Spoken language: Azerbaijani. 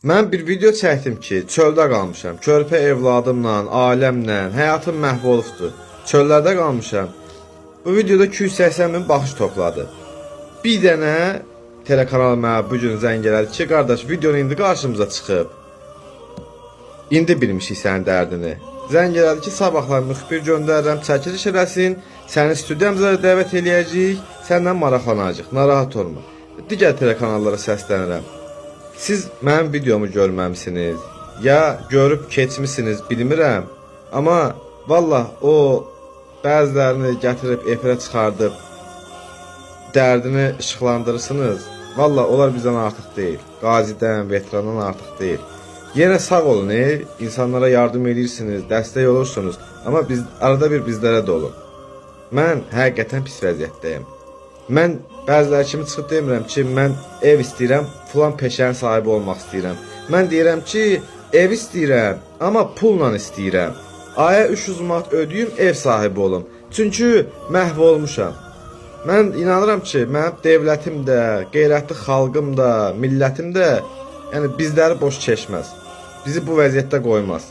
Mən bir video çəkdim ki, çöldə qalmışam. Körpə evladımla, ailəmlə, həyatım məhv olubdu. Çöllərdə qalmışam. Bu videoda 280 min baxış topladı. Bir dənə telekanal mənə bu gün zəng elədi ki, qardaş, videon indi qarşımıza çıxıb. İndi bilmişik sənin dərdini. Zəng elədi ki, sabahlar müxbir göndərirəm, çəkiliş eləsin, səni studiyamıza da dəvət eləyəcəyik, səndən maraqlanacaq, narahat olma. Digər telekanallara səslənirəm. Siz mənim videomu görməmisiniz, ya görüb keçmisiniz, bilmirəm. Amma vallah o bəzilərini gətirib efirə çıxardıb dərdini işıqlandırırsınız. Vallah onlar bizdən artıq deyil. Qazidən, veterandan artıq deyil. Yenə sağ olun, insanlara yardım edirsiniz, dəstək olursunuz. Amma biz arada bir bizlərə də olun. Mən həqiqətən pis vəziyyətdəyim. Mən bəziləri kimi çıxıb demirəm ki, mən ev istəyirəm, filan peşənin sahibi olmaq istəyirəm. Mən deyirəm ki, ev istəyirəm, amma pulla istəyirəm. Aya 300 manat ödəyim, ev sahibi olum. Çünki məhv olmuşam. Mən inanıram ki, mənim dövlətim də, qeyrətli xalqım da, millətim də, yəni bizləri boş keçməz. Bizi bu vəziyyətdə qoymaz.